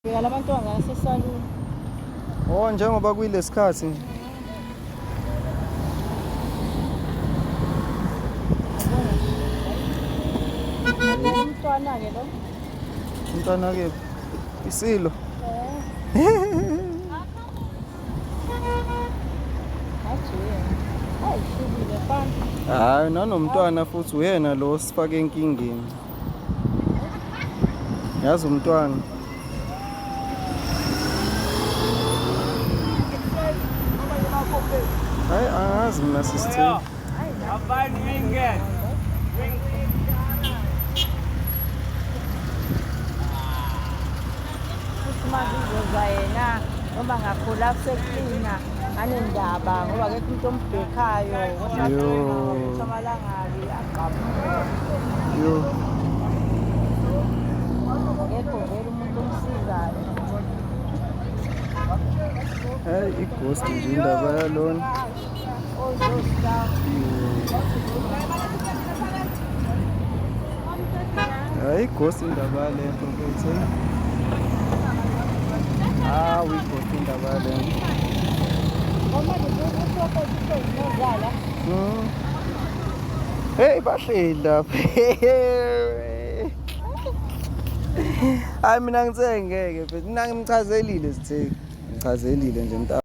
Bheka labantwana asesaluni. Oh, njengoba kuyilesikhathi nje. Umntwana-ke lo. Umntwana ke isilo. Hayi nanomntwana futhi uyena lo osifake enkingeni. Yazi umntwana. Hayi angazi mina sisithini. Futhi manje uzoza yena noma ngakhula kuseklina anendaba ngoba akekho umuntu ombhekhayo Yo. amalangabi agqabuka Yo. akekho vele umuntu omsizayo. Hayi ighost nje indaba yalona. Hayi ighost indaba yalento mfethu. Hawu ighost indaba yalento. Hey bahleli lapha. Hayi mina ngithe ngeke mfethu. Mina ngimchazelile sithe. Ngichazelile nje mntaka.